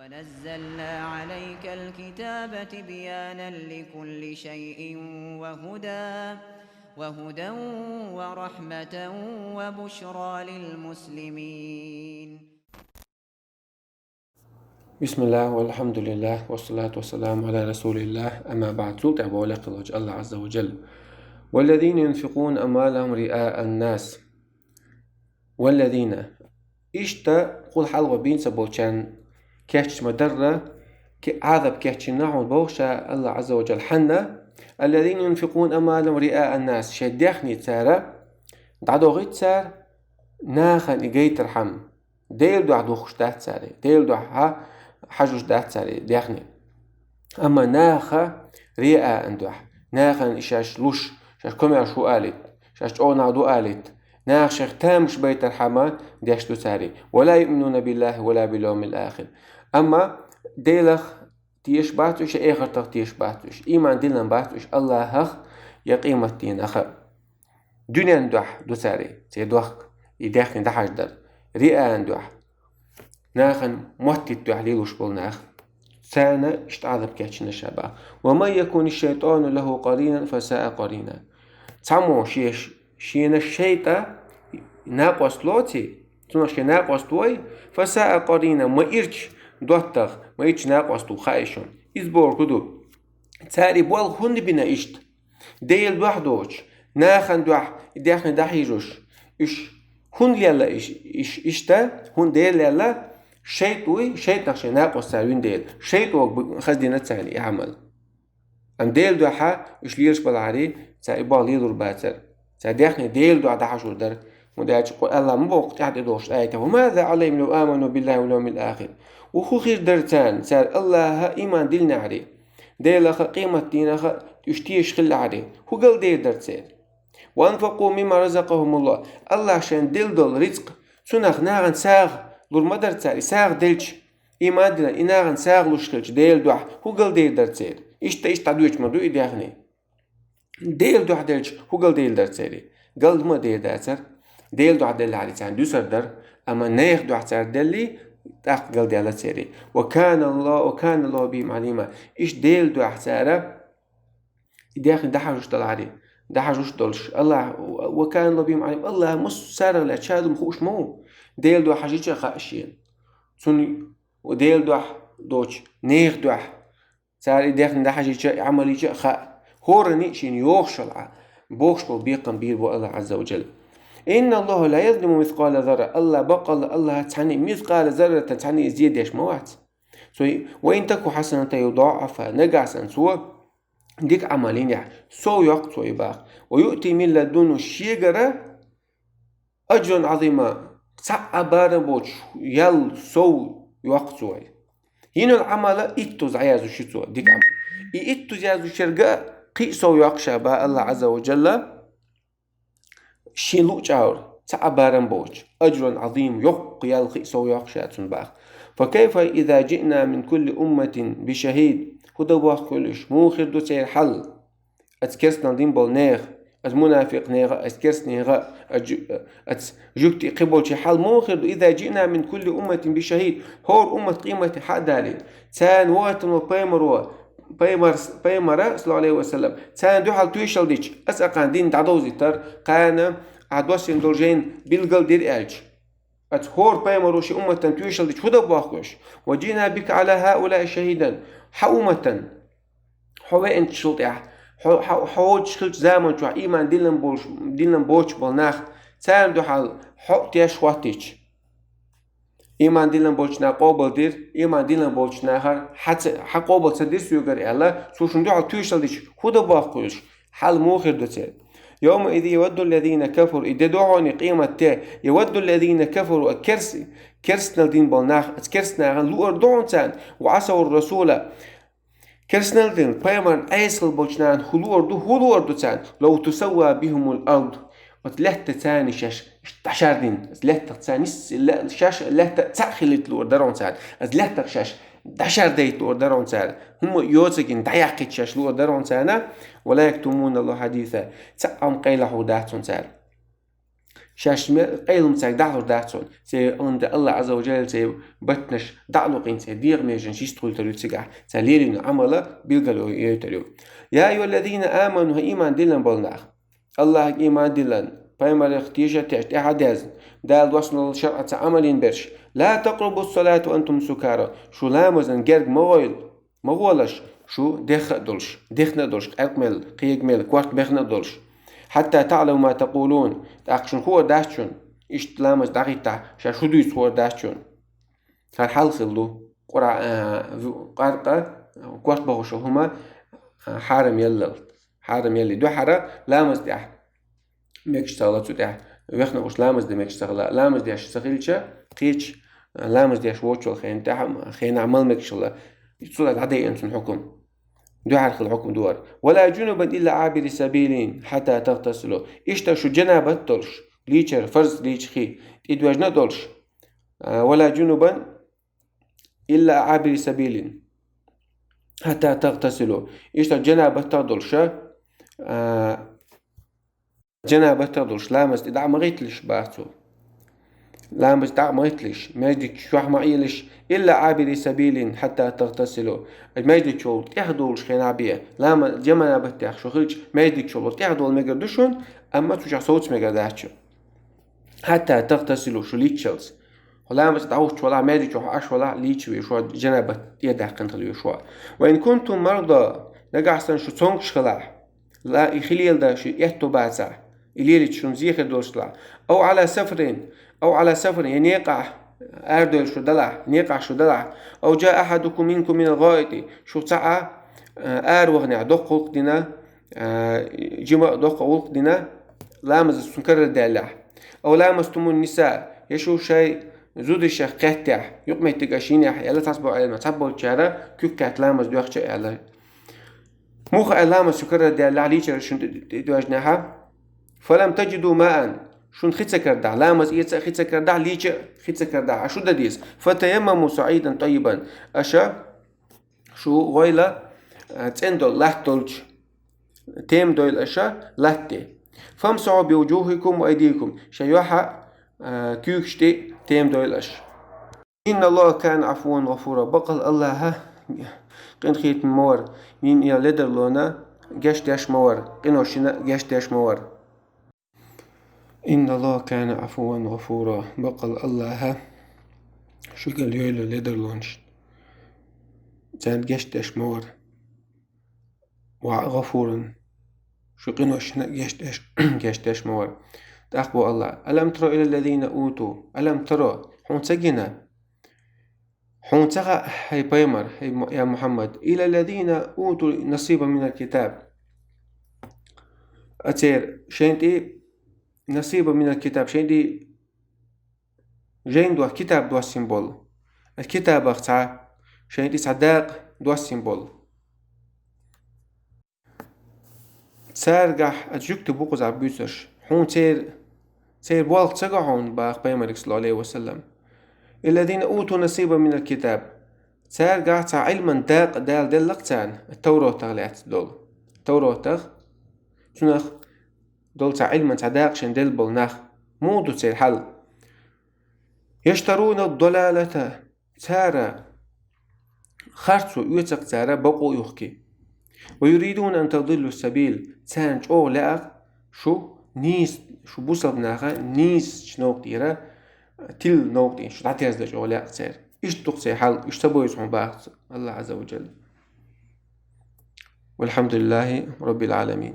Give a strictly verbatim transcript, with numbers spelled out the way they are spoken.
ونزلنا عليك الكتاب تبيانا لكل شيء وهدى وهدى ورحمة وبشرى للمسلمين. بسم الله والحمد لله والصلاة والسلام على رسول الله، أما بعد. Цул тӀехьа бовла кхелочу Аллах Азза ва Джалла: والذين ينفقون أموالهم رئاء الناس والذين. Иштта кхул хьалха бийца болчарна кечча ма дарра, ке-, Ӏазап кечйина хьуна боху ша Аллах Азза ва Джалла хьанна: الذين ينفقون أموالهم رئاء الناس. Шайн дехний цара дӀадохийта цара нахана и гайтархьама. Делан дуьхьа духкуш дац цара, Делан дуьхьа хьажош дац цара дехний. Амма наха риаъан дуьхьа, нахана и шаьш луш, шаьш комаьрша ву алийта, шаьш чӀогӀа нах ду алийта, наха шайх тамаш байтархьама деш ду цара. ولا يؤمنون بالله ولا باليوم الآخر. Амма Делах тешаш бац уьш, эхартах тешаш бац уьш, ийман диллина бац уьш Аллахах я къематдийнах а. Дуьнен дуьхьа ду цара церан дохк, и дехний дӀахьаждар. Риаъан дуьхьа, нахана моттийта дуьхьа лелош болу нах, царна иштта Ӏазап кечйина ша боху. ومن يكن الشيطان له قرينا فساء قرينا. Цхьаммо шен, шена шайтӀа накъост лоций, цунах шен накъост вой, فساء قرينا, ма ирча доттагӀа, ма ирча накъост ву хаьий шуна. Иза бохург хӀун ду? Цара и болх хӀунда бина иштта? Делан дуьхьа доцуш, нахана дуьхьа и дехний дӀахьийжош, уьш хӀунда лелла иш-, иш-, иштта, хӀунда Дела лелла? ШайтӀа вуй, шайтӀах шайн накъост цара вина дела, шайтӀо бу-, хаза дина царна и Ӏамал. Амма Делан дуьхьа уьш лелаш балахьарий, цара и болх лелур бацара. Цара дехний Делан дуьхьа дӀахьажор дара. ХӀунда аьлча Къу-, Аллах ма боху тӀаьхьа тӀедогӀучу аятехь: وماذا عليهم لو آمنوا بالله واليوم الآخر. Ва хӀун хир дара царна, цара Аллахах ийман диллинехьарий, Делах а, къематдийнах а уьш тешаш хиллехьарий, хӀун галдер дара церан? وأنفقوا مما رزقهم الله. Аллах шайна делла долу рицкъ, цунах нахана сагӀа лур ма дара цара, и сагӀа делча, ийман дина, и нахана сагӀа луш хилча Делан дуьхьа, хӀун галдер дара церан? Иштта, иштта дӀадоьдуш ма ду и дехний. Делан дуьхьа делча, хӀун галдер дара церан? Галда ма дер дацара. Делан дуьхьа деллехьарий, царна дуьсур дара, амма нехан дуьхьа цара деллий, тӀаккха галдаьлла церан. وكان الله، وكان الله بهم عليما. Иштта Делан дуьхьа цара и дехний дӀахьажош далахьарий, дӀахьажош долуш, Аллах, وكان الله بهم عليما, Аллах массарах лаьцна ша ду ма хууш ма ву. Делан дуьхьа хьажийча а хаьа шена. Цунна Делан дуьхьа доцу нехан дуьхьа, цара и дехний дӀахьажийча а, и Ӏамал йича а хаьа. ХӀоранна а шена йогӀуш йолу Ӏа-, бохуш болу бекхам бийр бу Аллах Азза ва Джалла. إن الله لا يظلم مثقال ذرة. Аллах баккъалла, Аллах цхьаьний مثقال ذرة, цхьаьний зен деш ма вац. Цо и-, وإن تك حسنة يضاعفها, нагахь санна цо дика Ӏамал йинехь, сов йоккху цо и боху. ويؤت من لدنه, шегара أجرا عظيما, цхьа а барам боцуш ял сов йоккху цо. Йина йолу Ӏамал иттаза дӀаязйо цо, дика Ӏамал. И иттаза язйинчуьнга а кхин а сов йоккху ша боху Аллах Азза ва Джалла. Шен луъучу агӀор, цхьа а барам боцуш, أجرا عظيما, йоккха ял кхин а сов йоккху ша цунна боху. فكيف إذا جئنا من كل أمة بشهيد. ХӀун дан бохку уьш? Муха хир ду церан хьал? Оцу керстанал дина болу нехан, оцу мунафикъ нехан, оцу керста нехан, оцу жу-, оцу жуьгтийн, кхиболчийн хьал муха хир ду? إذا جئنا من كل أمة بشهيد. ХӀора уммат къематдийнахь хьа а далийна, царна вахийтина волу пайхамаро, пайхамар-, пайхамара, صلى الله عليه وسلم, царна дуьхьал тоьшалла дича, аса кхана дин дӀадовзийтар, кхана ахь доссийна долу жайна билгал дира аьлча, оцу хӀора пайхамаро шен умматана тоьшалла дича, хӀун дан бохку уьш? وجئنا بك على هؤلاء شهيدا. Хьан умматана, хьо веанчул тӀаьхьа, хьо, хьо, хьо воцуш хиллачу заман чохь ийман диллина болуш, диллина боцуш болу нах, царна дуьхьал хьо а теш хӀоттийча, ийман диллина болчу наха къобалдира, ийман диллина болчу нахара хьан ца, хьан къобал ца дира соьгара аьлла, цо шуна дуьхьал тоьшалла дича, хӀун дан бохку уьш? Хьал муха хир ду церан? يومئذ يود الذين كفروا, и де ду хьуна, и къематде, يود الذين كفروا, а керс-, керстанал дина болу нах, оцу керста нахана луур ду хьуна царна, وعصوا الرسول, керстанал дина, пайхамарна Ӏеса хилла болчу нахана хӀун луур ду, хӀун луур ду царна? لو تسوى بهم الأرض. Оцу лаьтта царна шаьш дӀашардина, оцу лаьттах царна нис-, ла-, шаьш лаьтта цхьаъ хилийта луур дара хьуна царна, оцу лаьттах шаьш дӀашардайта луур дара хьуна царна, хӀумма а йоцург йина дӀаяьккхийта шаьш луур дара хьуна царна. ولا يكتمون الله حديثا. Цхьа а хӀума къайлахьур дац хьуна цара. Шаьш ме-, къайлам цаьрга дӀалур дац хьуна. Церан Аллахь Ӏазза ва Жалла церан баттанаш дӀалукъина, церан дегӀа меженаш йистхуьлуьйтур ю цигахь. Цар лелийна Ӏамал билгало йойтур ю. يا أيها الذين آمنوا, хӀай иман диллина болу нах. Аллахьга иман диллина, пайхамарах теша а тешна, тӀаьхьа а дезна, Дала доссийна долу шарӀаца Ӏамал йина берш. لا تقربوا الصلاة وأنتم سكارى. Шу ламазна герга ма гӀойла, ма гӀолаш, шу дехха а долуш, дехна а долуш, къаьркъа мел, кхега мел, корта бехна а долуш. حتى تعلموا ما تقولون. ТӀаккха шуна хуур дац шуна, иштта ламаз дӀахӀиттахь, ша шу дуьйцу хуур дац шуна. ХӀара хьал хилла ду. Къура-, а, в-, къаьркъа, корта бохуш хӀума, а, хьарам еллал. Хьарам елли дуьхьара ламаз тӀехь. Мегаш ца хила цу тӀехь. Вехна уьш ламаз де мегаш ца хила. Ламаз деш ца хилча, кхеча, а, ламаз деш воцчул хенахь тӀехь, хенахь мала мегаш хила. Цунах дӀадайина цунна хьукум. Дуьхьара хила хьукум ду хӀара. ولا جنبا إلا عابري سبيل حتى تغتسلوا. Иштта шу джанабат долуш, лийчар, фарз лийча хи, тӀедожна а долуш. А, ولا جنبا إلا عابري سبيل حتى تغتسلوا. Иштта джанабат долуш, а, джанабат долуш, ламаз тӀе дӀа а ма гӀитталаш, бах цо. Ламаз тӀе дӀа а ма гӀитталаш, маьждиг чохь ма Ӏелаш, إلا عابري سبيل حتى تغتسلوا. Маьждиг чу тӀехдолуш хенахь бен, лама-, джанабат тӀехь шу хилча, маьждиг чу тӀехдолу мегар ду шуна, амма цу чохь совца мегар дац шуна. حتى تغتسلوا, шу лийччалц. Хьо ламаз дӀахӀуттуш валахь, маьждиг чохь Ӏаш валахь, лийча везаш ву, джанабат тӀедаьккхина хила везаш ву. وإن كنتم مرضى, нагахь санна шу цомгуш хилахь, ла-, и хилийла дан шу этто бацахь, и лелийта шуна зе хир долуш делахь. أو على سفر, أو على سفر, я некъахь арадевлла шу далахь, некъахь шу далахь. أو جاء أحدكم منكم من الغائط, шух цхьаъ, а, ара ваханехь доккха гӀуллакх дина, а, жима а доккха гӀуллакх дина, ламаза цунна карара даьллехь. أو لامستم النساء, я шу шайн зудашех кхеттехь, юкъаметтиг аша йинехь, аьлла цхьаболу Ӏеламнаха, цхьаболчара куьг кхетта ламаз доьхча аьлла. Муха аьлла ламаз шу карара даьллехь, лийчар шуна тӀе-, тӀе-, тӀедожнехь. فلم تجدوا ماء, шуна хи ца карадахь, ламаз эца а хи ца карадахь, лийча а хи ца карадахь, Ӏа шу дан деза. فتيمموا صعيدا طيبا, аша шу гӀойла, а, цӀена долу латта долчу, тема дойла аша латте. فامسحوا بوجوهكم وأيديكم, шайн юьхь а, а, куьйгаш тӀе тема дойла аша. إن الله كان عفوا غفورا, баккъал Аллахьа къинхетам ма вара, йина я ледарлона гечдеш ма вара, къиношна гечдеш ма вара. إن الله كان عفوا غفورا, баккъал Аллахьа шуьгал йойла ледарлонашна, царна гечдеш ма вара. وغفورا, шу къиношна гечдеш, гечдеш ма вара. ТӀаккха боху Аллахьа: ألم تر إلى الذين أوتوا, ألم تر, хьуна ца гина? Хьуна ца хаьа, хӀай пайхамар, хӀай Му-, я Мухьаммад, إلى الذين أوتوا نصيبا من الكتاب. А церан шайн тӀе نصيبا من الكتاب, шайн тӀе жайна дох-, китаб доссийна болу. Аса китабах цхьа, шайн тӀе цхьа дакъа доссийна болу. Цаьргахь аса жуьгти бу кхузахь буьйцурш. Хьуна церан, церан болх ца го хьуна, баха пайхамарга, саллаллаху Ӏалайхи ва саллам. الذين أوتوا نصيبا من الكتاب. Цаьргахь цхьа Ӏилман дакъа Дала делла-кх царна, Тавратах лаьцна долу. Тавратах, цунах долу цхьа Ӏилман цхьа дакъа шайна делла болу нах. Муха ду церан хьал? يشترون الضلالة, цара харцо оьцу-кх цара бакъо а юхкий. ويريدون أن تضلوا السبيل, царна чӀогӀа лаьа-кх шу нийса, шу бусалба наха нийсачу новкъа тӀера, тилла новкъа тӀера шу дӀатерзадан чӀогӀа лаьа-кх цара. Иштта ду-кх церан хьал, уьш ца бевза хьуна, баха Аллахь Ӏазза ва Жалла. والحمد لله رب العالمين.